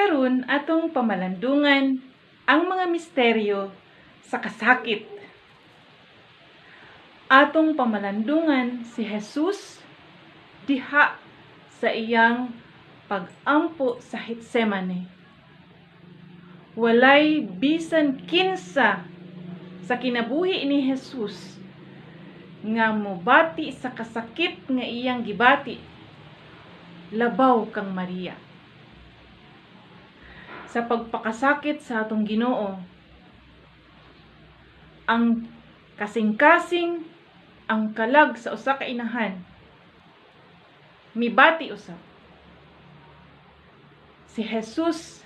Karon, atong pamalandungan ang mga misteryo sa kasakit. Atong pamalandungan si Jesus diha sa iyang pag-ampo sa Getsemane. Walay bisan kinsa sa kinabuhi ni Jesus nga mobati sa kasakit nga iyang gibati labaw kang Maria. Sa pagpakasakit sa atong Ginoo, ang kasing-kasing, ang kalag sa usa ka inahan, mibati usab. Si Jesus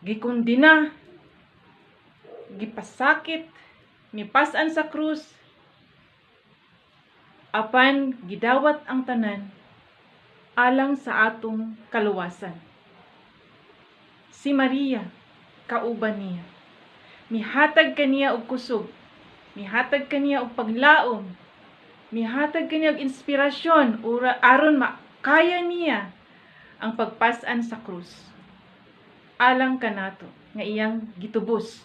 gikondena, gipasakit, mipas-an sa krus, apan gidawat ang tanan alang sa atong kaluwasan. Si Maria kauban niya. Mihatag kaniya og kusog, mihatag kaniya og paglaom, mihatag kaniya og inspirasyon ura aron makaya niya ang pagpas-an sa krus. Alang kanato nga iyang gitubos.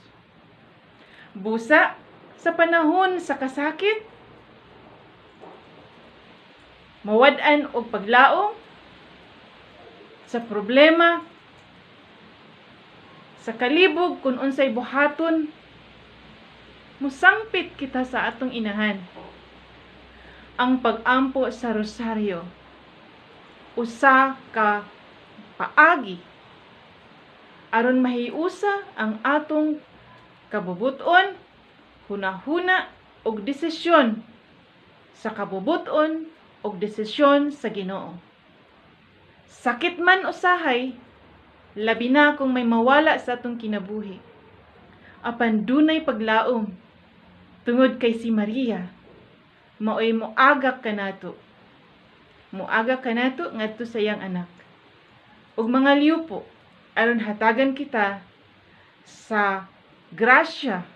Busa sa panahon sa kasakit, mawad-an og paglaom sa problema, sa kalibog kung unsay buhaton, musangpit kita sa atong inahan. Ang pag-ampo sa rosaryo usa ka paagi aron mahiusa ang atong kabubuton, hunahuna ug desisyon sa kabubuton ug desisyon sa Ginoo. Sakit man usahay, labi na kung may mawala sa atong kinabuhi. Apan dunay paglaom tungod kay si Maria maoy moagak kanato. Moagak kanato ngadto sa iyang anak. Ug mga liupo aron hatagan kita sa grasya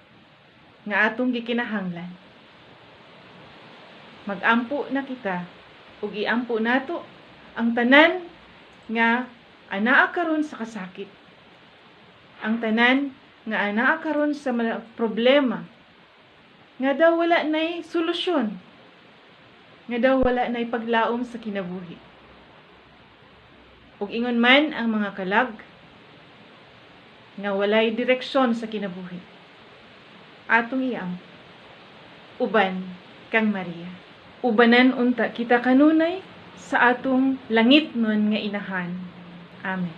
nga atong gikinahanglan. Magampo na kita ug iampo nato ang tanan nga anaa karon sa kasakit. Ang tanan nga anaa karon sa problema nga daw wala nay solusyon. Nga daw wala nay paglaom sa kinabuhi. Ug ingon man ang mga kalag nga walay direksyon sa kinabuhi. Atong iampo uban kang Maria. Ubanan unta kita kanunay sa atong langitnon nga inahan. Amen.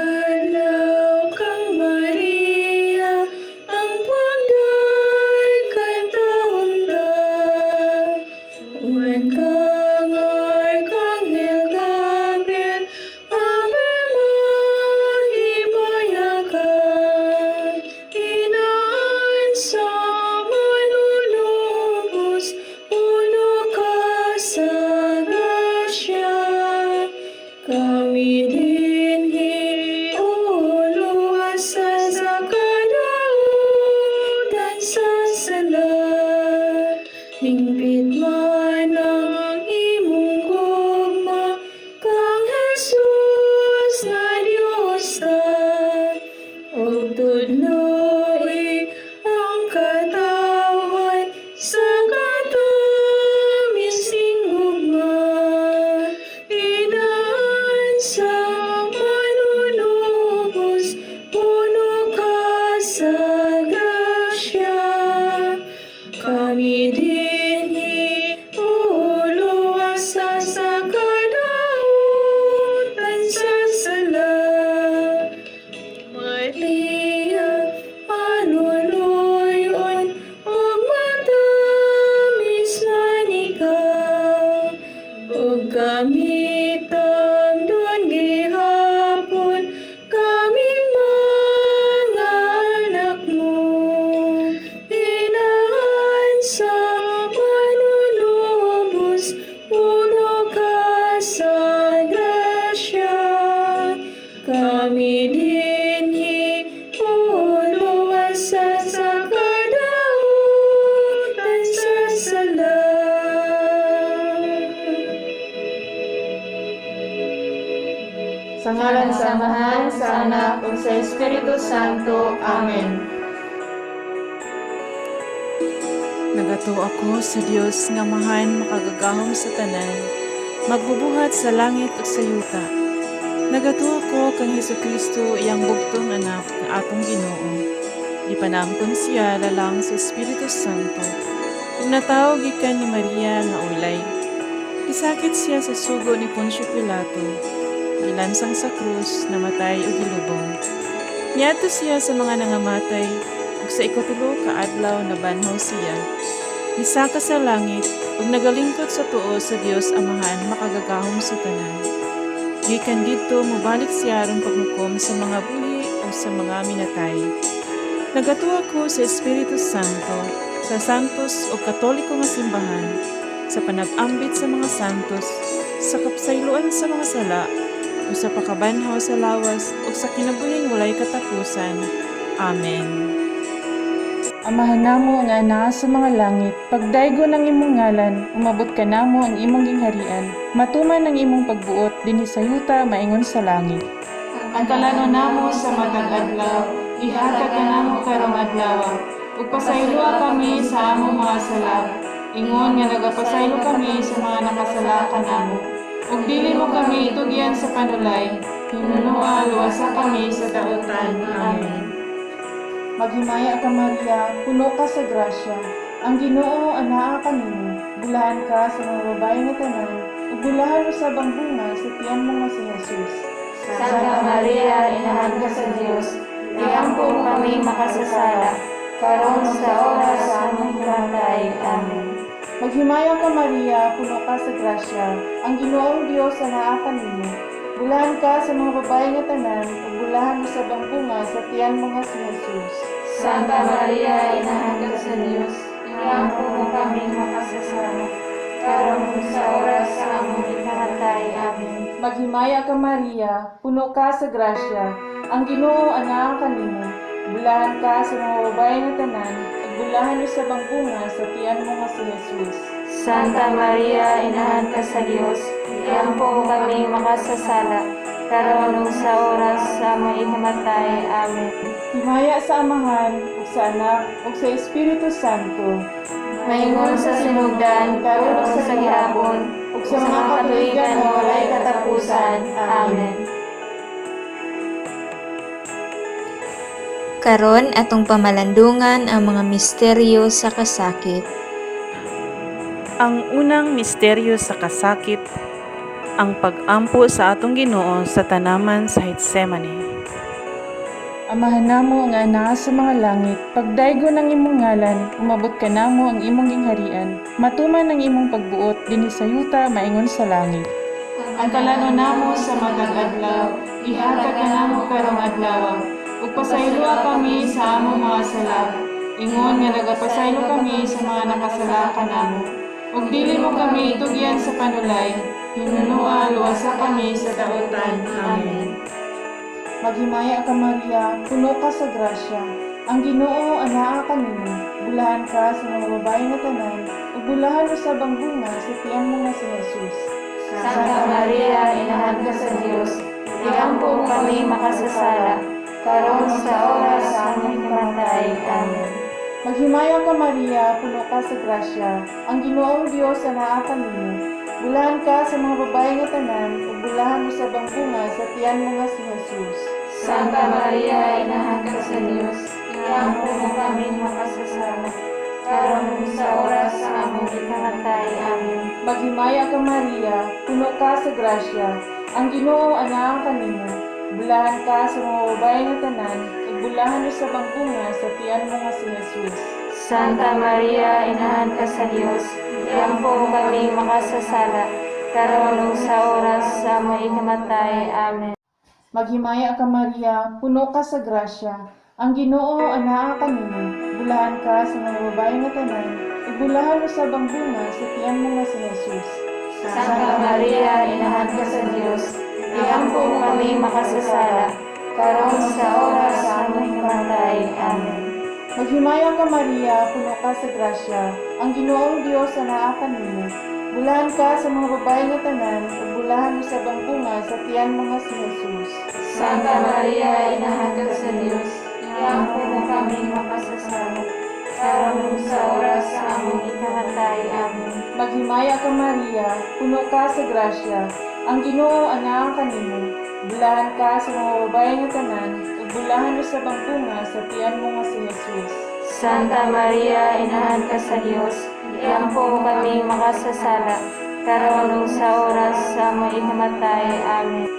Adlaw-adlaw kang Maria, ang pagday kantahon ta. Uban kang Arkanghel Gabriel, Ave mahimayakan. Inaan sa manunubos, puno ka sa grasya. Kami dinhi uluwasa sa kadautan sa sala. Hingpit man ang imong gugma kang Jesus nga Dios ta. Ug tudloi ang katawhan sa katamis ning gugma. Inaan sa manunubos, puno ka sa grasya. Kami dinhi uluwasa sa kadautan sa sala. Maria, panuluyon, ug matamis man ikaw. Ug kami tamdon gihapon, kaming mga anak mo. Inaan sa manunubos, puno ka sa grasya. Kami dinhi uluwasa. Sa ngalan sa Amahan, sa Anak, ug sa Espiritu Santo. Amen. Nagatuo ako sa Dios nga Amahan makagagahom sa tanan, magbubuhat sa langit ug sa yuta. Nagatuo ako kang Hesukristo, iyang bugtong anak nga atong Ginoo. Gipanangkon siya lalang sa Espiritu Santo. Ug natawo gikan ni Maria nga ulay. Gisakit siya sa sugo ni Poncio Pilato. Gilansang sa krus, namatay ug gilubong. Niadto siya sa mga nangamatay, ug sa ikatulo ka adlaw nabanhaw siya. Misaka sa langit ug nagalingkod sa tuo sa Dios Amahan makagagahom sa tanan. Gikan didto mobalik siya aron paghukom sa mga buhi o sa mga minatay. Nagatuo ako sa Espiritu Santo, sa santos o katoliko nga simbahan, sa panag-ambit sa mga santos, sa kapsayloan sa mga sala, ug sa pagkabanhaw sa lawas ug sa kinabuhing walay katapusan. Amen. Amahan namo nga naa sa mga langit, pagdaygon ang imong ngalan, umabot kanamo ang imong gingharian, matuman ang imong pagbuot dinhi sa yuta maingon sa langit. Ang kalano namo sa matag adlaw, ihatag kanamo karong adlaw, ug pasayloa kami sa among mga sala, ingon nga nagapasaylo kami sa mga nakasala kanamo. Ug dili mo kami itugyan sa panulay, hinunoa luwasa kami sa dautan. Amen. Maghimaya ka, Maria, puno ka sa grasya. Ang Ginoo anaa kanimo. Bulahan ka sa mga babae nga tanan, ug bulahan usab ang bunga sa tiyan mo nga si Jesus. Santa Maria, inahan ka sa Dios, iampo kami makasasala, karon sa oras sa among kamatay. Amen. Maghimaya ka, Maria, puno ka sa grasya. Ang Ginoong Dios anaa kanimo. Bulahan ka sa mga babae nga tanan, ug bulahan usab ang bunga sa tiyan mo nga si Jesus. Santa Maria, inahan ka sa Dios, iampo kami makasasala, karon sa oras sa among ikamatay. Amen. Maghimaya ka, Maria, puno ka sa grasya. Ang Ginoo anaa kanimo. Bulahan ka sa mga babae nga tanan, ug bulahan usab ang bunga sa tiyan mo nga si Jesus. Santa Maria, inahan ka sa Dios, iampo kami makasasala, karon sa oras sa among ikamatay. Amen. Himaya sa Amahan, ug sa Anak, ug sa Espiritu Santo. Maingon sa sinugdan, karon ug sa gihapon, ug sa mga katuigan nga walay katapusan. Amen. Karon atong pamalandungan ang mga misteryo sa kasakit. Ang unang misteryo sa kasakit, ang pag-ampo sa atong Ginoo sa tanaman sa Getsemane. Amahan namo nga naa sa mga langit, pagdaygon ang imong ngalan, umabot kanamo ang imong gingharian, matuman ang imong pagbuot dinhi sa yuta maingon sa langit. Ang kalano namo sa matag adlaw, ihatag kanamo karong adlaw, ug pasayloa kami sa among mga sala, ingon nga nagapasaylo kami sa mga nakasala kanamo. Ug dili mo kami itugyan sa panulay, hinunoa luwasa kami sa dautan. Amen. Maghimaya ka, Maria, puno ka sa grasya. Ang Ginoo anaa kanimo. Bulahan ka sa mga babae nga tanan, ug bulahan usab ang bunga sa tiyan mo nga si Jesus. Santa Maria, inahan ka sa Dios, iampo kami makasasala, karon sa oras sa among ikamatay. Amen. Maghimaya ka, Maria, puno ka sa grasya. Ang Ginoong Dios anaa kanimo. Bulahan ka sa mga babae nga tanan, ug bulahan usab ang bunga sa tiyan mo nga si Jesus. Santa Maria, inahan ka sa Dios, iampo kami makasasala, karon sa oras sa among ikamatay. Amen. Maghimaya ka, Maria, puno ka sa grasya. Ang Ginoo anaa kanimo. Bulahan ka sa mga babae nga tanan, ug bulahan usab ang bunga sa tiyan mo nga si Jesus. Santa Maria, inahan ka sa Dios, iampo kami makasasala, karon sa oras sa among ikamatay. Amen. Maghimaya ka, Maria, puno ka sa grasya. Ang Ginoo anaa kanimo. Bulahan ka sa mga babae nga tanan, ug bulahan usab ang bunga sa tiyan mo nga si Jesus. Santa Maria, inahan ka sa Dios, iampo kami makasasala, karon sa oras sa among ikamatay. Amen. Maghimaya ka, Maria, puno ka sa grasya. Ang Ginoong Dios anaa kanimo. Bulahan ka sa mga babae nga tanan, ug bulahan usab ang bunga sa tiyan mo nga si Jesus. Santa Maria, Inahan ka sa Dios, iampo mo kaming makasasala, karon ug sa oras sa among ikamatay. Amen. Maghimaya ka, Maria, puno ka sa grasya. Ang Ginoo anaa kanimo. Bulahan ka sa mga babae nga tanan, ug bulahan usab ang bunga sa tiyan mo nga si Jesus. Santa Maria, Inahan ka sa Dios, iampo mo kaming makasasala, karon ug sa oras sa among ikamatay. Amen.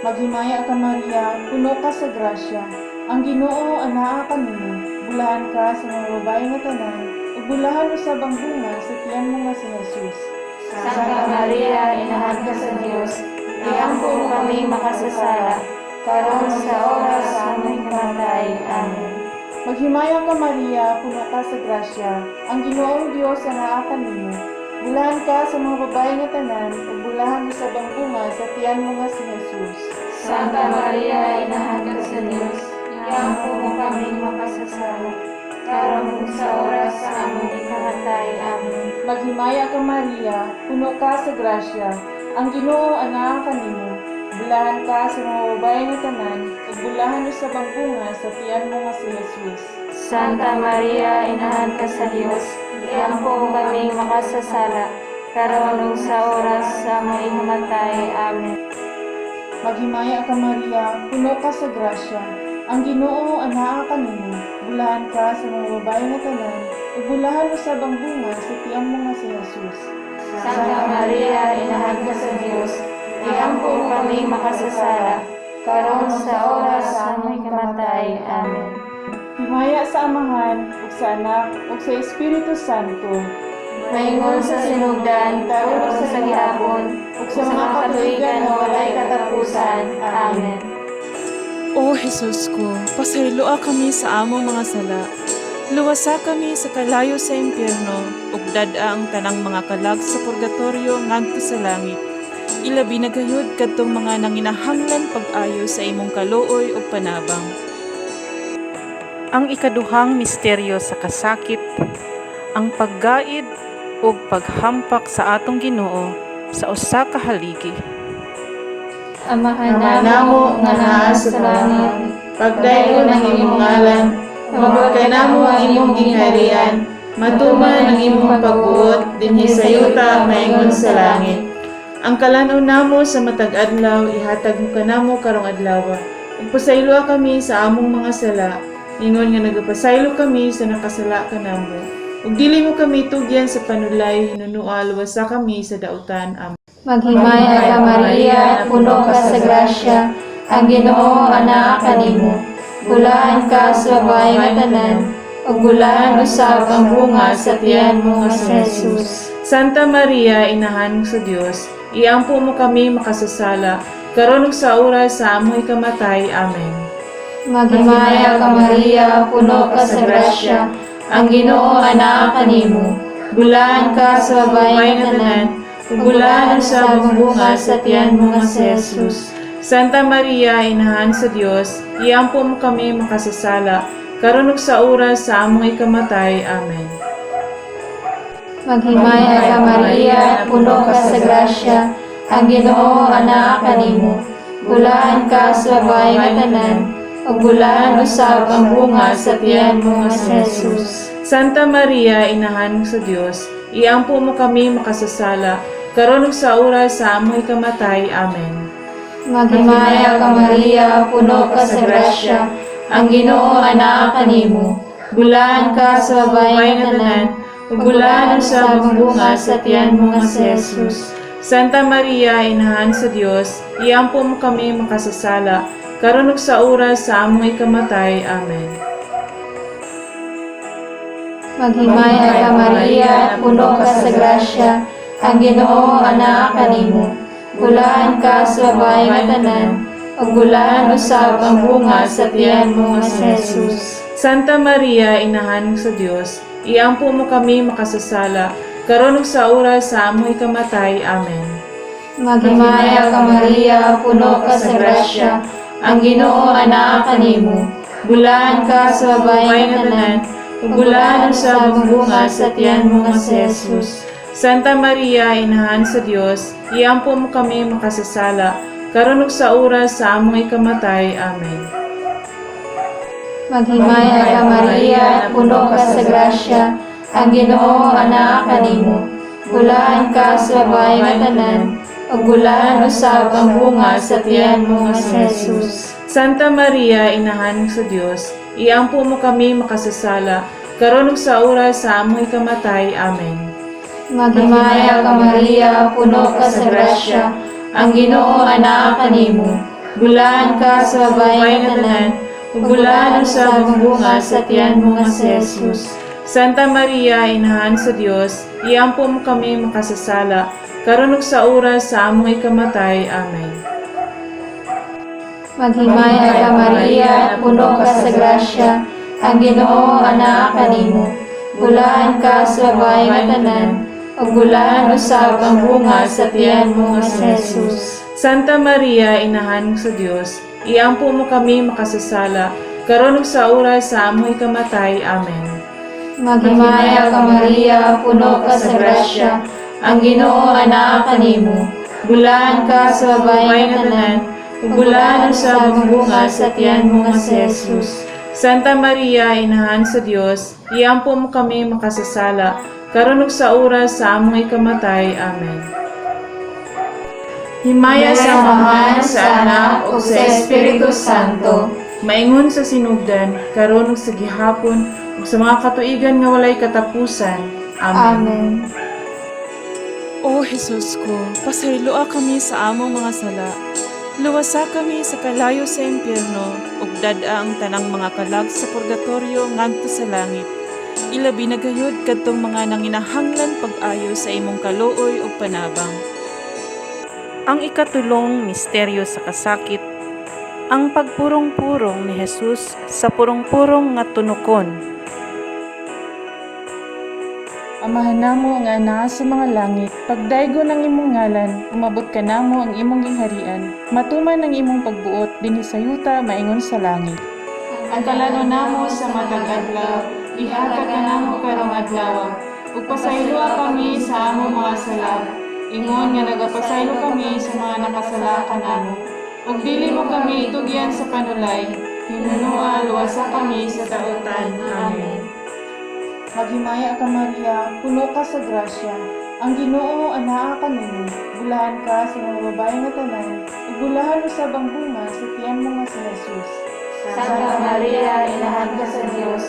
Maghimaya ka, Maria, puno ka sa grasya. Ang Ginoo anaa kanimo. Bulahan ka sa mga babae nga tanan, ug bulahan usab ang bunga sa tiyan mo nga si Jesus. Santa Maria, Inahan ka sa Dios, iampo mo kaming makasasala, karon sa oras sa among ikamatay. Amen. Maghimaya ka, Maria, puno ka sa grasya. Ang Ginoong Dios anaa kanimo. Bulahan ka sa mga babae nga tanan, ug bulahan usab ang bunga sa tiyan mo nga si Jesus. Santa Maria, Inahan ka sa Dios, iampo mo kaming makasasala, karon ug sa oras sa among ikamatay. Amen. Maghimaya ka, Maria, puno ka sa grasya. Ang Ginoo anaa kanimo. Bulahan ka sa mga babae nga tanan, ug bulahan usab ang bunga sa tiyan mo nga si Jesus. Santa Maria, Inahan ka sa Dios, iampo mo kaming makasasala, karon ug sa oras sa among ikamatay. Amen. Maghimaya ka, Maria, puno ka sa grasya. Ang Ginoo anaa kanimo. Bulahan ka sa mga babae nga tanan, ug bulahan usab ang bunga sa tiyan mo nga si Jesus. Santa Maria, Inahan ka sa Dios, iampo mo kaming makasasala, karon sa oras sa among ikamatay. Amen. Himaya sa Amahan, ug sa Anak, ug sa Espiritu Santo. Maingon sa sinugdan, karon sa gihapon, ug sa mga katuigan nga walay katapusan. Amen. O Jesus ko, pasayloa kami sa among mga sala. Luwasa kami sa kalayo sa impyerno, ug dad-a ang tanang mga kalag sa purgatorio ngadto sa langit. Ilabi na gayud kadtong mga nanginahanglan pag-ayo sa imong kaluoy ug panabang. Ang ikaduhang misteryo sa kasakit, ang paggaid ug paghampak sa atong Ginoo sa usa ka haligi. Amahan Ama namo nga naa sa langit, Pagdayon ang imong ngalan, mabuot ka namo ang imong gingharian, matuman ang imong pagbuot dinhi sa yuta maingon sa langit. Ang kalan-on namo sa matag adlaw ihatag mo kanamo karong adlaw. Ug pasayloa kami sa among mga sala, ingon nga nagapasaylo kami sa nakasala kanamo. Ug dili mo kami tugyan sa panulay, hinunua luwasa kami sa dautan. Amen. Maghimaya ka, Maria, puno ka sa grasya, ang Ginoo anaa kanimo. Bulahan ka sa babae nga tanan, ug bulahan usab ang bunga sa tiyan mo nga si Jesus. Santa Maria, inahan sa Dios, iampo mo kami makasasala, karon ug sa oras sa among ikamatay. Amen. Maghimaya ka, Maria, puno ka sa grasya, ang Ginoo anaa kanimo. Bulahan ka sa babae nga tanan, ug bulahan usab ang bunga sa tiyan mo nga si Jesus. Santa Maria, inahan sa Dios, iampo mo kami makasasala, karon ug sa oras sa among ikamatay. Amen. Maghimaya ka, Maria, puno ka sa grasya, ang Ginoo anaa kanimo. Bulahan ka sa babae nga tanan, ug bulahan usab ang bunga sa tiyan mo nga si Jesus. Santa Maria, inahan sa Dios, iampo mo kami makasasala, karon ug sa oras sa among ikamatay. Amen. Maghimaya ka, Maria, puno ka sa grasya, ang Ginoo anaa kanimo. Bulahan ka sa babae nga tanan, ug bulahan usab ang bunga sa tiyan mo nga si Jesus. Santa Maria, inahan sa Dios, iampo mo kami makasasala, karon ug sa oras sa among ikamatay. Amen. Maghimaya ka, Maria, puno ka sa grasya, ang Ginoo anaa kanimo. Bulahan ka sa babae nga tanan, ug bulahan usab ang bunga sa tiyan mo nga si Jesus. Santa Maria, inahan sa Dios, iampo mo kami makasasala, karon ug sa oras sa among ikamatay. Amen. Maghimaya ka, Maria, puno ka sa grasya, ang Ginoo anaa kanimo. Bulahan ka sa babae nga tanan, ug bulahan usab ang bunga sa tiyan mo nga si Jesus. Santa Maria, Inahan sa Dios, iampo mo kami makasasala, karon ug sa oras sa among ikamatay. Amen. Maghimaya ka Maria, puno ka sa grasya, ang Ginoo anaa kanimo. Bulahan ka sa babae nga tanan, ug bulahan usab ang bunga sa tiyan mo nga si Jesus. Santa Maria, Inahan sa Dios, iampo mo kami makasasala, karon ug sa oras sa among ikamatay. Amen. Maghimaya ka Maria, puno ka sa grasya, ang Ginoo anaa kanimo. Bulahan ka sa babae nga tanan, ug bulahan usab ang bunga sa tiyan mo nga si Jesus. Santa Maria, Inahan sa Dios, iampo mo kami makasasala, karon ug sa oras sa among ikamatay. Amen. Maghimaya ka Maria, puno ka sa grasya, ang Ginoo anaa kanimo. Bulahan ka sa babae nga tanan, ug bulahan usab ang bunga sa tiyan mo nga si Jesus. Santa Maria, Inahan sa Dios, iampo mo kami makasasala, karon ug sa oras sa among ikamatay. Amen. Maghimaya ka Maria, puno ka sa grasya, ang Ginoo anaa kanimo. Bulahan ka sa babae nga tanan, ug bulahan usab ang bunga sa tiyan mo nga si Jesus. Santa Maria, Inahan sa Dios, iampo mo kami makasasala, karon ug sa oras sa among ikamatay. Amen. Himaya sa Amahan, sa Anak, ug sa Espiritu Santo, maingon sa sinugdan, karon ug sa gihapon, ug sa mga katuigan nga walay katapusan. Amen. Amen. O Jesus ko, pasayloa kami sa among mga sala. Luwasa kami sa kalayo sa impyerno, ug dad-a ang tanang mga kalag sa purgatorio ngadto sa langit. Ilabi na gayud kadtong mga nanginahanglan pag-ayo sa imong kaluoy ug panabang. Ang ikatulong misteryo sa kasakit, ang pagpurong-purong ni Jesus sa purong-purong nga tunukon. Amahan namo nga anaa sa mga langit, pagdaygo ng imong ngalan, umabot ka namo ang imong gingharian, matuman ang imong pagbuot dinhi sa yuta maingon sa langit. Ang kalano namo sa matag adlaw, ihatag kanamo karong adlaw, ug pasayloa kami sa among mga sala, ingon nga nagapasaylo kami sa mga nakasala kanamo. Ug dili mo kami itugyan sa panulay, hinunoa luwasa kami sa dautan. Amen. Maghimaya ka Maria, puno ka sa grasya. Ang Ginoo anaa kanimo, bulahan ka sa mga babae nga tanan, ug bulahan usab ang bunga sa tiyan mo nga si Jesus. Santa Maria, inahan ka sa Dios,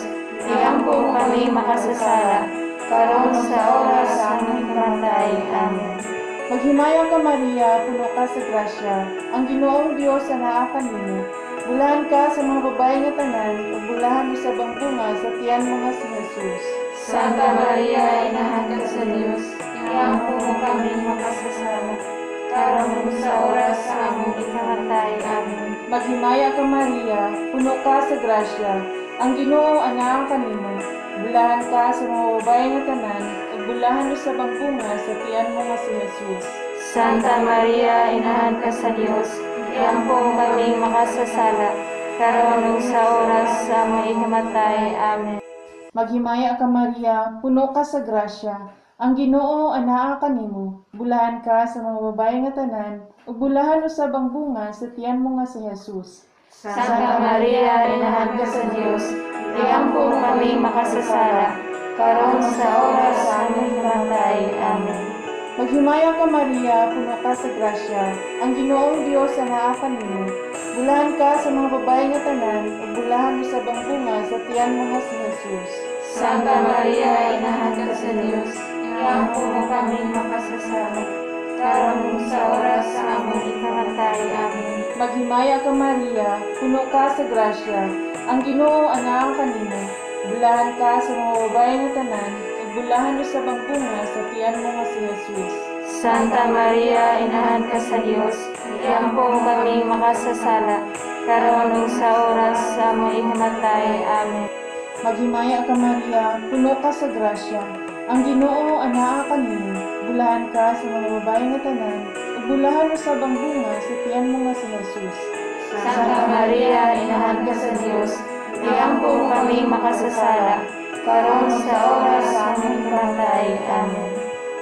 iampo kami makasasala, karon sa oras sa aming kamatay. Amen. Maghimaya ka Maria, puno ka sa grasya. Ang Ginoong Dios anaa kanimo. Bulahan ka sa mga babae nga tanan, ug bulahan usab ang bunga sa tiyan mo nga si Jesus. Santa Maria, inahan ka sa Dios, iampo kami makasasala, karon sa oras sa aming ikamatay. Amen. Maghimaya ka Maria, puno ka sa grasya. Ang Ginoo anaa kanimo. Bulahan ka sa mga babae nga tanan, ug bulahan usab ang bunga sa tiyan mo nga si Jesus. Santa Maria, inahan ka sa Dios, iampo kami makasasala, karon sa oras sa aming ikamatay. Amen. Maghimaya ka Maria, puno ka sa grasya. Ang Ginoo anaa kanimo. Bulahan ka sa mga babae nga tanan, ug bulahan usab ang bunga sa tiyan mo nga si Jesus. Santa Maria, inahan ka sa Dios, iampo kami makasasala, karon sa oras sa aming kamatay. Amen. Maghimaya ka Maria, puno ka sa grasya. Ang Ginoong Dios anaa kanimo. Bulahan ka sa mga babae nga tanan, ug bulahan usab ang bunga sa tiyan mo nga si Jesus. Santa Maria, inahan ka sa Dios, iampo kami makasasala, karon sa oras sa aming ikamatay. Amen. Maghimaya ka Maria, puno ka sa grasya. Ang Ginoo anaa kanimo. Bulahan ka sa mga babae nga tanan, ug bulahan usab ang bunga sa tiyan mo nga si Jesus. Santa Maria, inahan ka sa Dios, iampo kami makasasala, karon sa oras sa aming ikamatay. Amen. Maghimaya ka Maria, puno ka sa grasya. Ang Ginoo anaa kanimo. Bulahan ka sa mga babae nga tanan, ug bulahan usab ang bunga sa tiyan mo nga si Jesus. Santa Maria, inahan ka sa Dios, iampo kami makasasala, karon sa oras sa aming kamatay. Amen.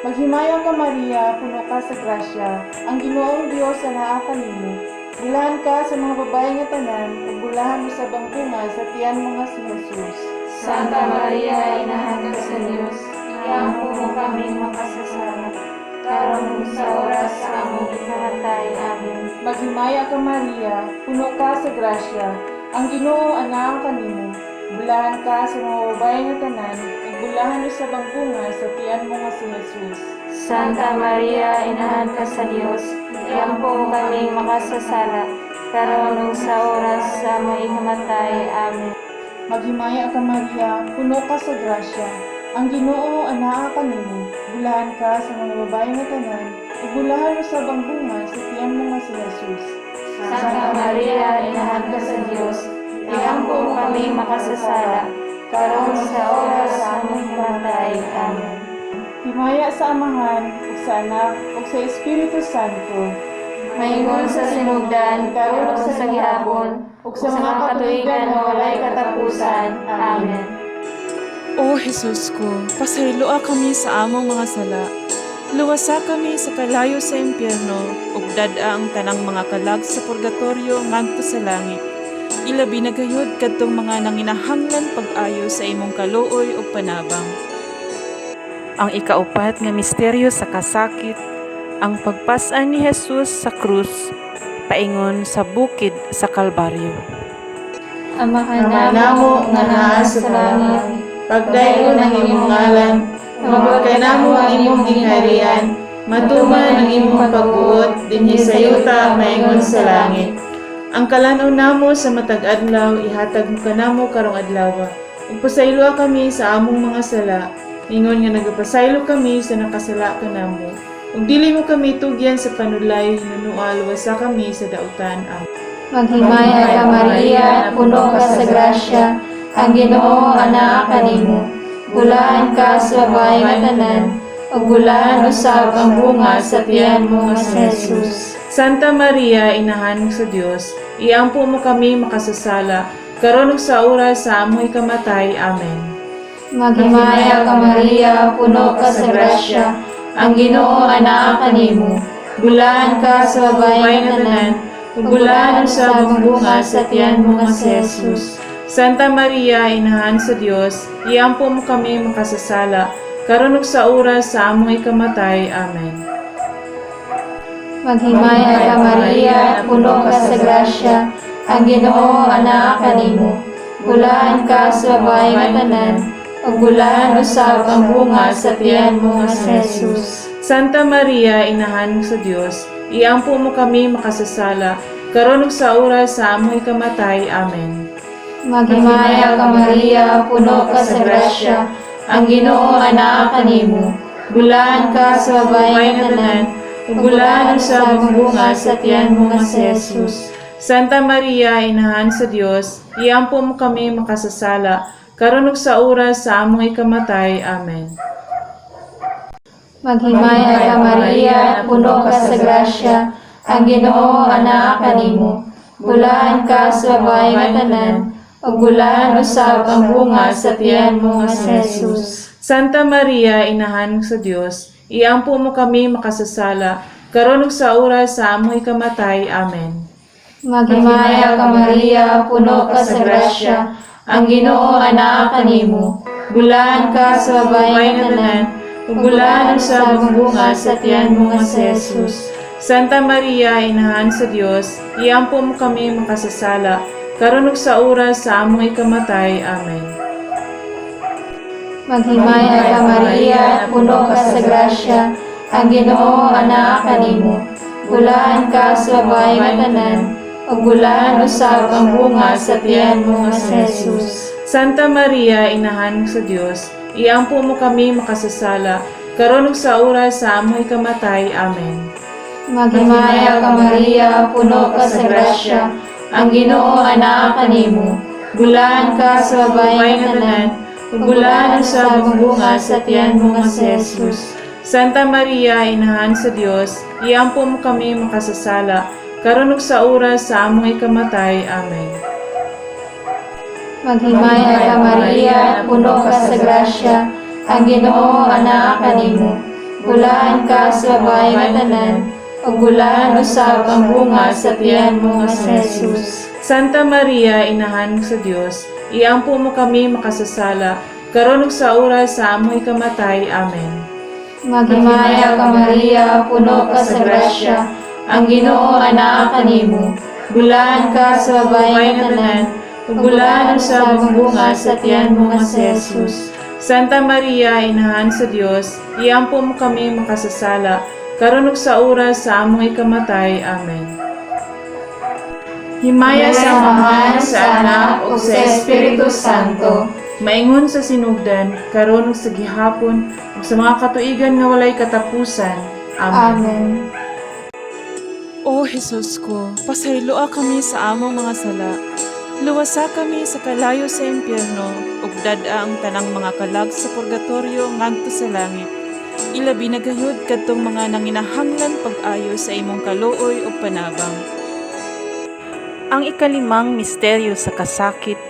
Maghimaya ka, Maria, puno ka sa grasya, ang Ginoong Dios anaa kanimo. Bulahan ka sa mga babae nga tanan, ug bulahan usab ang bunga sa tiyan mo nga si Jesus. Santa Maria, Inahan ka sa Dios, iampo mo kami makasasala, karon ug sa oras sa among ikamatay. Amen. Maghimaya ka, Maria, puno ka sa grasya, ang Ginoo anaa kanimo. Bulahan ka sa mga babae nga tanan, ug bulahan usab ang bunga sa tiyan mo nga si Jesus. Santa Maria, Inahan ka sa Dios, iampo mo kami makasasala, karon ug sa oras sa among ikamatay. Amen. Maghimaya ka, Maria, puno ka sa grasya. Ang Ginoo anaa kanimo. Bulahan ka sa mga babae nga tanan, ug bulahan usab ang bunga sa tiyan mo nga si Jesus. Santa Maria, Inahan ka sa Dios, iampo mo kami makasasala, karon ug sa oras sa among ikamatay. Amen. Himaya sa Amahan, ug sa Anak, ug sa Espiritu Santo. Maingon sa sinugdan, karon ug sa gihapon, ug sa mga katuigan nga walay katapusan. Amen. O Jesus ko, pasayloa kami sa among mga sala. Luwasa kami sa kalayo sa impyerno ug dad-a ang tanang mga kalag sa purgatorio ngadto sa langit. Ilabi na gayud kadtong mga nanginahanglan pag-ayo sa imong kaluoy ug panabang. Ang ikaupat nga misteryo sa kasakit, ang pagpas-an ni Jesus sa krus paingon sa bukid sa Kalbaryo. Amahan Ama namo nga naa sa langit, Pagdayon ang imong ngalan, umabot ka namo ang imong gingharian, matuman ang imong pagbuot dinhi sa yuta maingon sa langit. Ang kalan-on namo sa matag adlaw ihatag mo kanamo karong adlaw. Ug pasayloa kami sa among mga sala, ingon nga nagapasaylo kami sa nakasala kanamo. Ug dili mo kami tugyan sa panulay, hinunoa luwasa kami sa dautan. Amen. Maghimaya ka, Maria, puno ka sa grasya, ang Ginoo anaa kanimo. Bulahan ka sa babae nga tanan, ug bulahan usab ang bunga sa tiyan mo nga si Jesus. Santa Maria, inahan sa Dios, iampo mo kami makasasala, karon ug sa oras sa among ikamatay. Amen. Maghimaya ka, Maria, puno ka sa grasya, ang Ginoo anaa kanimo. Bulahan ka sa babae nga tanan, ug bulahan usab ang bunga sa tiyan mo nga si Jesus. Santa Maria, inahan sa Dios, iampo mo kami makasasala, karon ug sa oras sa among ikamatay. Amen. Maghimaya ka, Maria, puno ka sa grasya, ang Ginoo anaa kanimo. Bulahan ka sa babae nga tanan, ug bulahan usab ang bunga sa tiyan mo nga si Jesus. Santa Maria, inahan sa Dios, iampo mo kami makasasala, karon ug sa oras sa among ikamatay. Amen. Maghimaya ka, Maria, puno ka sa grasya, ang Ginoo anaa kanimo. Bulahan ka sa babae nga tanan, ug bulahan usab ang bunga sa tiyan mo nga si Jesus. Santa Maria, inahan sa Dios, iampo mo kami makasasala, karon ug sa oras sa among ikamatay. Amen. Maghimaya ka, Maria, puno ka sa grasya, ang Ginoo anaa kanimo. Bulahan ka sa babae nga tanan, ug bulahan usab ang bunga sa tiyan mo nga si Jesus. Santa Maria, inahan sa Dios, iampo mo kami makasasala, karon ug sa oras sa among ikamatay. Amen. Maghimaya ka, Maria, puno ka sa grasya, ang Ginoo anaa kanimo. Bulahan ka sa babae nga tanan, ug bulahan usab ang bunga sa tiyan mo nga si Jesus. Santa Maria, inahan sa Dios, iampo mo kami makasasala, karon ug sa oras sa among ikamatay. Amen. Maghimaya ka, Maria, puno ka sa grasya, ang Ginoo anaa kanimo. Bulahan ka sa babae nga tanan, ug bulahan usab ang bunga sa tiyan mo nga si Jesus. Santa Maria, inahan sa Dios, iampo mo kami makasasala, karon ug sa oras sa among ikamatay. Amen. Maghimaya ka, Maria, puno ka sa grasya, ang Ginoo anaa kanimo. Bulahan ka sa babae nga tanan, ug bulahan usab ang bunga sa tiyan mo nga si Jesus. Santa Maria, inahan sa Dios, iampo mo kami makasasala, karon ug sa oras sa among ikamatay. Amen. Maghimaya ka, Maria, puno ka sa grasya, ang Ginoo anaa kanimo. Bulahan ka sa babae nga tanan, ug bulahan usab ang bunga sa tiyan mo nga si Jesus. Santa Maria, Inahan sa Dios, iampo mo kami makasasala, karon ug sa oras sa among ikamatay. Amen. Maghimaya ka Maria, puno ka sa grasya, ang Ginoo anaa kanimo. Bulahan ka sa babae nga tanan, ug bulahan usab ang bunga sa tiyan mo nga si Jesus. Santa Maria, Inahan sa Dios, iampo mo kami makasasala, karon ug sa oras sa among ikamatay. Amen. Himaya sa Amahan, sa Anak, ug sa Espiritu Santo, maingon sa sinugdan, karon ug sa gihapon, ug sa mga katuigan nga walay katapusan. Amen. Amen. O Jesus ko, pasayloa kami sa among mga sala. Luwasa kami sa kalayo sa impyerno, ug dad-a ang tanang mga kalag sa purgatorio ngadto sa langit. Ilabi na gayud kadtong mga nanginahanglan pag-ayo sa imong kaluoy ug panabang. Ang ikalimang misteryo sa kasakit,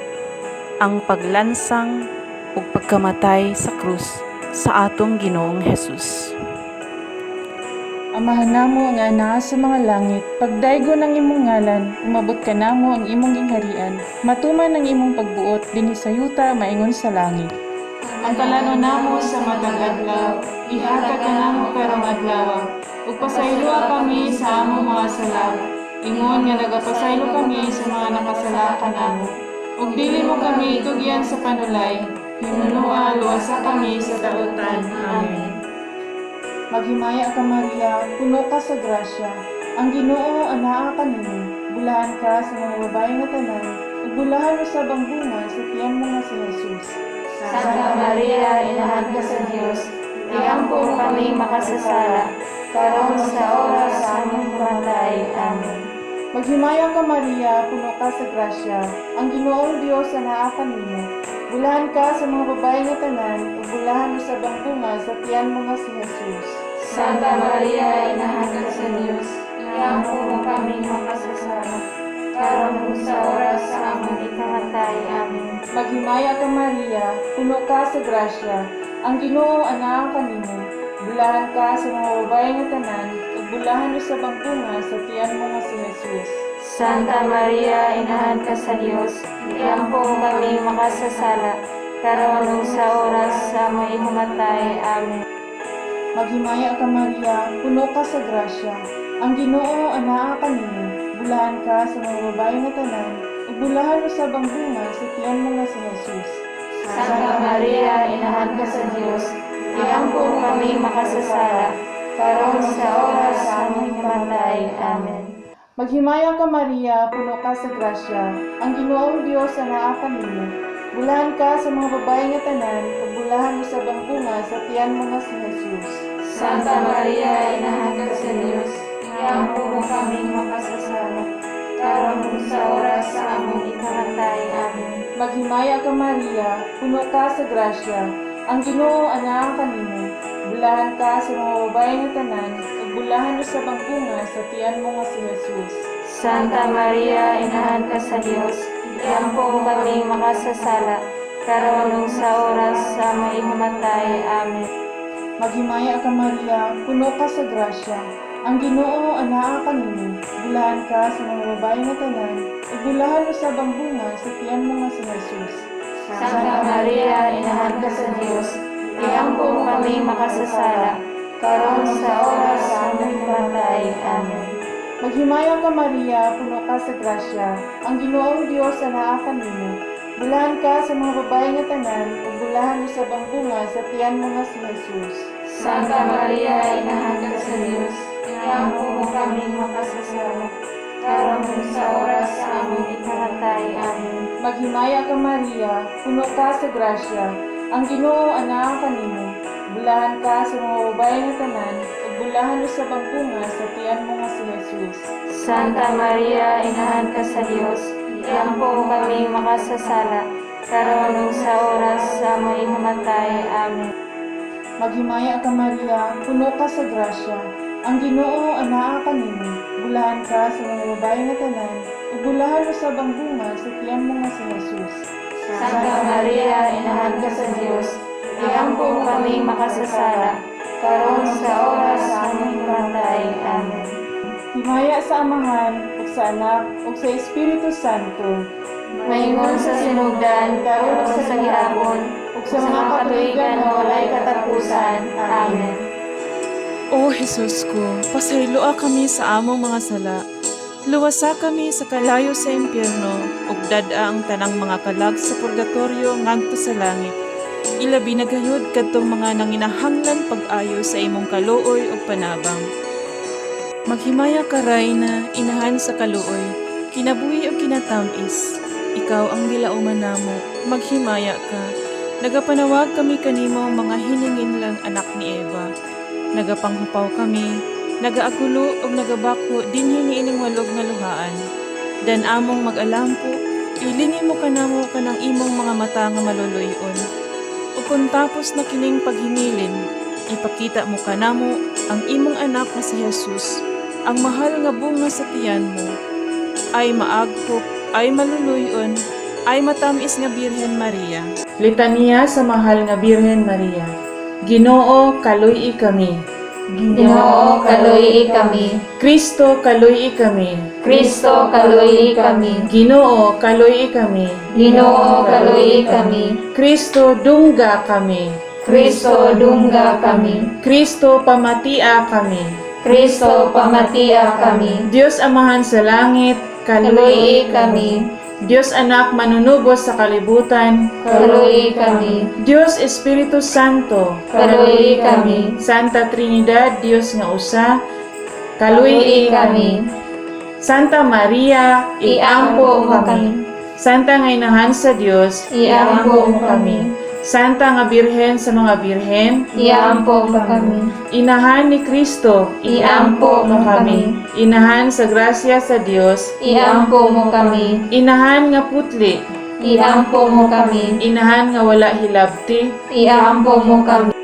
ang paglansang ug pagkamatay sa krus sa atong Ginoong Hesus. Amahan namo nga anaa sa mga langit, pagdaygo ng imong ngalan, umabot ka namo ang imong gingharian, matuman ang imong pagbuot dinhi sa yuta maingon sa langit. Ang kalano namo sa matag adlaw, ihatag kanamo karong adlaw, ug pasayloa kami sa among mga sala, ingon nga nagapasaylo kami sa mga nakasala kanamo. Ug dili mo kami itugyan sa panulay, himunoa luwasa kami sa dautan. Amen. Maghimaya ka Maria, puno ka sa grasya. Ang Ginoo anaa kanimo. Bulahan ka sa mga babae nga tanan, ug bulahan usab ang bunga sa tiyan mo nga si Jesus. Santa Maria, Inahan ka sa Dios, iampo mo kami makasasala, karon sa oras sa among kamatay. Amen. Maghimaya ka Maria, puno ka sa grasya. Ang Ginoong Dios anaa kanimo. Bulahan ka sa mga babae nga tanan, ug bulahan usab ang bunga sa tiyan mo nga si Jesus. Santa Maria, Inahan ka sa Dios, iampo mo kami makasasala, karon sa oras sa among ikamatay. Amen. Maghimaya ka Maria, puno ka sa grasya. Ang Ginoo anaa kanimo. Bulahan ka sa mga babae nga tanan, ug bulahan usab ang bunga sa tiyan mo nga si Jesus. Santa Maria, Inahan ka sa Dios, iampo mo kami makasasala, karon sa oras sa among ikamatay. Amen. Maghimaya ka Maria, puno ka sa grasya. Ang Ginoo anaa kanimo. Bulahan ka sa mga babae nga tanan, ug bulahan usab ang bunga sa tiyan mo nga si Jesus. Santa Maria, Inahan ka sa Dios, iampo mo kami makasasala, karon sa oras sa among ikamatay. Amen. Maghimaya ka Maria, puno ka sa grasya. Ang Ginoong Dios anaa kanimo. Bulahan ka sa mga babae nga tanan, ug bulahan usab ang bunga sa tiyan mo nga si Jesus. Santa Maria, Inahan ka sa Dios, iampo mo kami makasasala, karon sa oras sa among ikamatay. Amen. Maghimaya ka Maria, puno ka sa grasya. Ang Ginoo anaa kanimo. Bulahan ka sa mga babae nga tanan, ug bulahan usab ang bunga sa tiyan mo nga si Jesus. Santa Maria, Inahan ka sa Dios, iampo mo kami makasasala, karon sa oras sa among ikamatay. Amen. Maghimaya ka Maria, puno ka sa grasya. Ang Ginoo anaa kanimo. Bulahan ka sa mga babae nga tanan, ug bulahan usab ang bunga sa tiyan mo nga si Jesus. Santa Maria, Inahan ka sa Dios, iampo mo kami makasasala, karon sa oras sa among ikamatay. Amen. Maghimaya ka Maria, puno ka sa grasya. Ang Ginoong Dios anaa kanimo. Bulahan ka sa mga babae nga tanan, ug bulahan usab ang bunga sa tiyan mo nga si Jesus. Santa Maria, Inahan ka sa Dios, iampo mo kami makasasala, karon sa oras sa among ikamatay. Amen. Maghimaya ka Maria, puno ka sa grasya. Ang Ginoo anaa kanimo. Bulahan ka sa mga babae nga tanan, ug bulahan usab ang bunga sa tiyan mo nga si Jesus. Santa Maria, Inahan ka sa Dios, iampo mo kami makasasala, karon sa oras sa among ikamatay. Amen. Maghimaya ka Maria, puno ka sa grasya. Ang Ginoo anaa kanimo. Bulahan ka sa mga babae nga tanan, ug bulahan usab ang bunga sa tiyan mo nga si Jesus. Santa Maria, Inahan ka sa Dios, iampo mo kami makasasala, Karon sa oras sa among pamatay. Amen. Himaya sa Amahan, ug sa Anak, ug sa Espiritu Santo. Maingon sa sinugdan, karon ug sa gihapon, ug sa mga katuigan nga walay katapusan. Amen. O Jesus ko, pasayloa kami sa among mga sala. Luwasa kami sa kalayo sa impyerno, ug dad-a ang tanang mga kalag sa purgatorio ngadto sa langit. Ilabi na gayud kadtong mga nanginahanglan pag-ayo sa imong kaluoy ug panabang. Maghimaya ka, Rayna, inahan sa kaluoy, kinabuhi ug kinatamis. Ikaw ang gilauman namo, maghimaya ka. Nagapanawag kami kanimo mga hiningin lang anak ni Eva. Nagapanghupaw kami, nagaagulo ug nagabako dinhi niining walog nga luhaan. Dan among mag-alampo, ilingi mo kanamo kanang imong mga mata nga maluluyon. Ug kung tapos na kining paghingilin, ipakita mo kanamo ang imong anak nga si Jesus, ang mahal nga bunga sa tiyan mo. Ay maaghop, ay maluluyon, ay matamis nga Birhen Maria. Litanya sa Mahal nga Birhen Maria. Ginoo, kaluy kami. Ginoo, kaluyi kami. Kristo, kaluy kami. Kristo, kaluyi kami. Ginoo, kaluy kami. Ginoo, kaluyi kami. Kristo, dungga kami. Kristo, dungga kami. Kristo, pamatia kami. Kristo, pamatia kami. Diyos Amahan sa langit, Kaluyi kaluy kami. Diyos Anak manunubos sa kalibutan, Kaluyi kami. Diyos Espiritu Santo, Kaluyi kami. Santa Trinidad, Diyos nga usa, Kaluyi kaluyi kami. Santa Maria, Iampo mo kami. Santa nga inahan sa Dios, Iampo mo kami. Santa nga Birhen sa mga birhen, Iampo mo kami. Inahan ni Kristo, Iampo mo kami. Inahan sa grasya sa Dios, Iampo mo kami. Inahan nga putli, Iampo mo kami. Inahan nga wala hilabti, Iampo mo kami.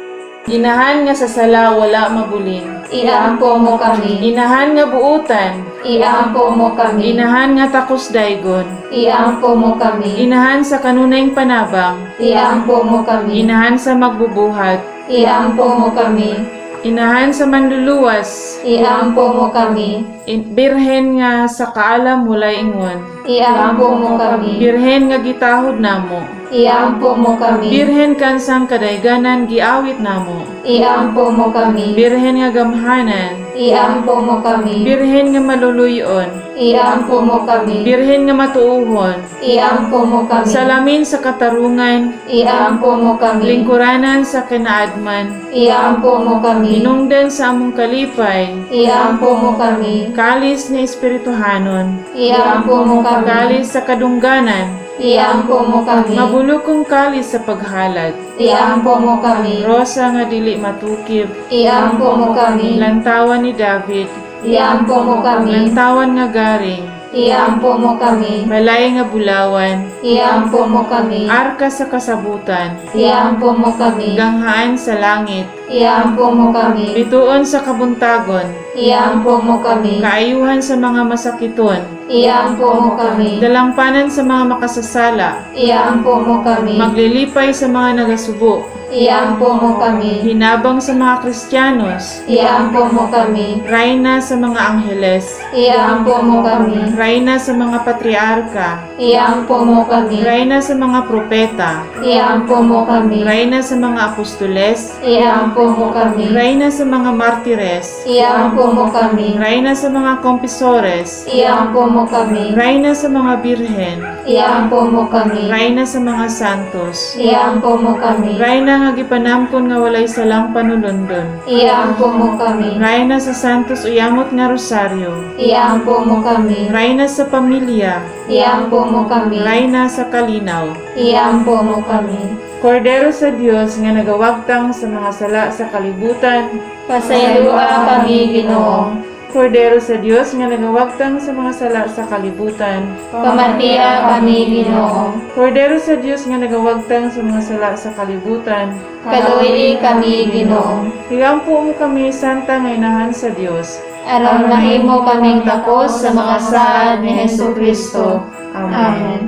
Inahan nga sa sala wala mabulin, Iampo mo kami. Inahan nga buutan, Iampo mo kami. Inahan nga takos daygon, Iampo mo kami. Inahan sa kanunayng panabang, Iampo mo kami. Inahan sa magbubuhat, Iampo mo kami. Inahan sa manluluwas, Iampo mo kami. Birhen nga sa kaalam walay ingon, Iampo mo kami. Birhen nga gitahod namo, Iampo mo kami. Birhen kansang kadayganan giawit namo, Iampo mo kami. Birhen nga gamhanan, Iampo mo kami. Birhen nga maluluyon, Iampo mo kami. Birhen nga matuuhon, Iampo mo kami. Salamin sa katarungan, Iampo mo kami. Lingkuranan sa kinaadman, Iampo mo kami. Hinungdan sa among kalipay, Iampo mo kami. Kalis nga espirituhanon, Iampo mo kami. Kalis sa kadungganan, Iampo mo kami. Mabulukong kalis sa paghalad, Iampo mo kami. Rosa nga dili matukib, Iampo mo kami. Lantawan ni David, Iampo mo kami. Lantawan nga garing, Iampo mo kami. Balay nga bulawan, Iampo mo kami. Arka sa kasabutan, Iampo mo kami. Ganghaan sa langit, Iampo mo kami. Bituon sa kabuntagon, Iampo mo kami. Kaayuhan sa mga masakiton, Iampo mo kami. Dalampanan sa mga makasasala, Iampo mo kami. Maglilipay sa mga nagasubo, Iampo mo kami. Hinabang sa mga Kristiyanos, Iampo mo kami. Rayna sa mga angheles, Iampo mo kami. Rayna sa mga patriarka, Iampo mo kami. Rayna sa mga propeta, Iampo mo kami. Rayna sa mga apostoles, Iampo mo kami. Rayna sa mga martires, Iampo mo kami. Rayna sa mga kompisores, Iampo mo kami. Rayna sa mga birhen, Iampo mo kami. Rayna sa mga santos, Iampo mo kami. Rayna nga gipanamkon nga walay salang panulundon, Iampo mo kami. Rayna sa santos uyamot nga rosaryo, Iampo mo kami. Rayna sa pamilya, Iampo mo kami. Rayna sa kalinaw. Iampo mo kami. Kordero sa Dios nga nagawagtang sa mga sala sa kalibutan, Pasayloa kami, Ginoo. Kordero sa Dios nga nagawagtang sa mga sala sa kalibutan, Pamatiya kami, Ginoo. Kordero sa Dios nga nagawagtang sa mga sala sa kalibutan, Kaluoy kami, Ginoo. Higampo mo kami, Santa nga inahan sa Dios. Aron mahimo kaming takos sa mga saad ni Hesus Kristo. Amen. Amen.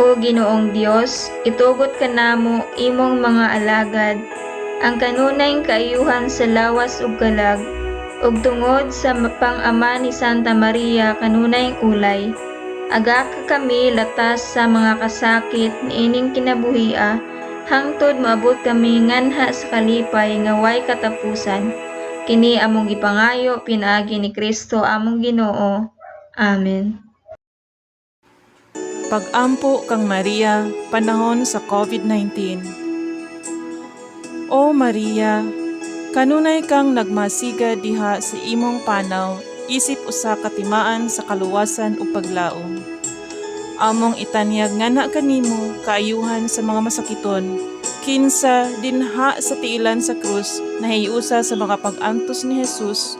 O Ginoong Dios, itugot kanamo imong mga alagad Ang kanunayng kaayuhan sa lawas ug kalag, ug tungod sa pang-ama ni Santa Maria kanunayng ulay, agaka kami latas sa mga kasakit niining kinabuhia, hangtod moabot kami nganha sa kalipay nga way katapusan. Kini among gipangayo pinaagi ni Kristo among Ginoo. Amen. Pag-ampo kang Maria panahon sa COVID-19. O Maria, kanunay kang nagmasiga diha sa imong panaw isip usa ka timaan sa kaluwasan ug paglaom. Among itanyag nganha kanimo kaayuhan sa mga masakiton, kinsa dinha sa tiilan sa krus nahiusa sa mga pag-antos ni Jesus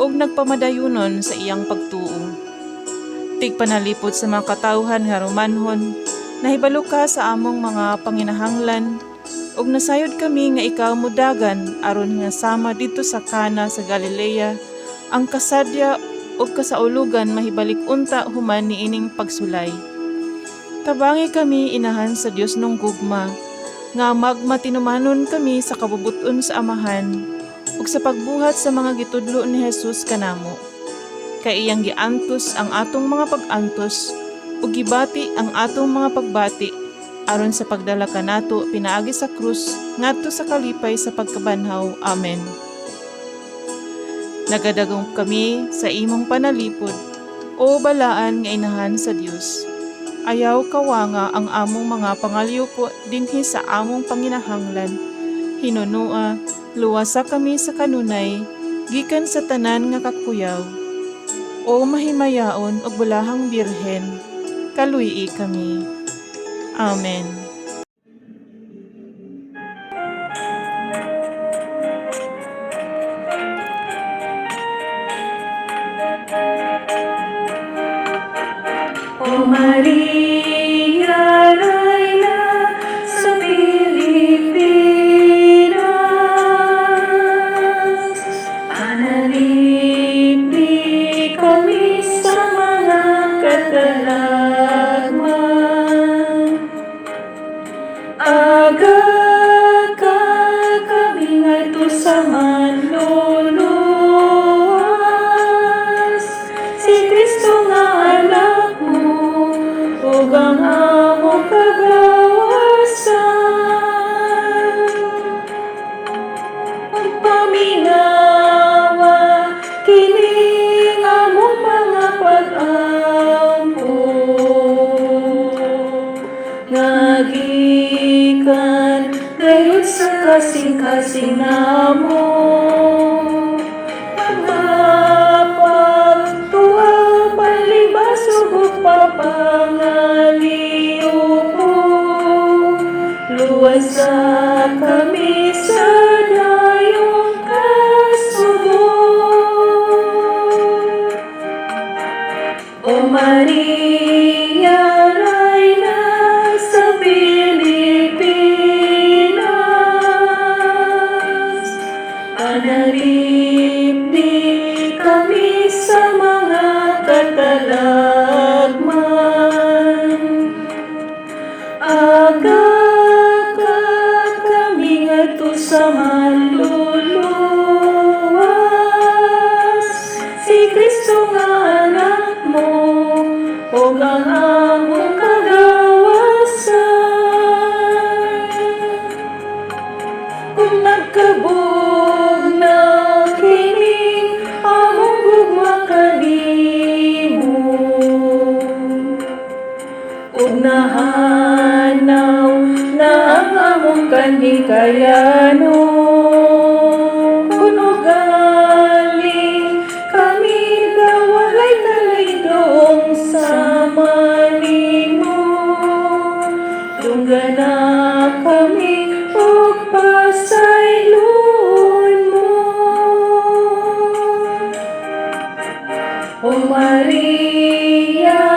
ug nagpamadayunon sa iyang pagtuo. Tigpanalipod sa mga katawhan nga Romanhon, nahibalo ka sa among mga panginahanglan ug nasayod kami nga ikaw modagan aron nga sama didto sa Kana sa Galilea ang kasadya ug kasaulugan mahibalik unta human niining pagsulay. Tabangi kami, Inahan sa Dios nung gugma, nga magmatinumanon kami sa kabubuton sa Amahan ug sa pagbuhat sa mga gitudlo ni Jesus kanamo. Kay iyang giantos ang atong mga pag-antos ug gibati ang atong mga pagbati aron sa pagdala kanato pinaagi sa krus ngadto sa kalipay sa pagkabanhaw. Amen. Nagadagom kami sa imong panalipod, o balaan nga Inahan sa Dios. Ayaw kawanga ang among mga pangalyupo dinhi sa among panginahanglan. Hinunua, luwasa kami sa kanunay, gikan sa tanan nga kakuyaw. O mahimayaon ug bulahang Birhen, kaluy-i kami. Amen. O Maria, Reyna sa Pilipinas, panalipdi kami sa mga katalagman. Aga ka kami ngadto sa manluluwas, si Kristo nga anak mo, ug ang among kagawasan. Pagpaminawa, kini among mga pag-ampo, nga gikan gayud sa kasing-kasing namo. Mga pagtuo, palibasog ug papangaliyupo, luwasa kami sa dayong kasubo. O Maria, Reyna sa Pilipinas, panalipdi kami sa mga katalagman. Aga ka kami ngadto sa manluluwas, si Kristo nga anak mo, ug ang among kagawasan. Kung nagkabog na kining among gugma kanimo, ug nahanaw na ang among kanhikayanon, kun ugali kami daw walay kalaydong sama nimo, dunggana kami ug pasayloon mo. O Maria,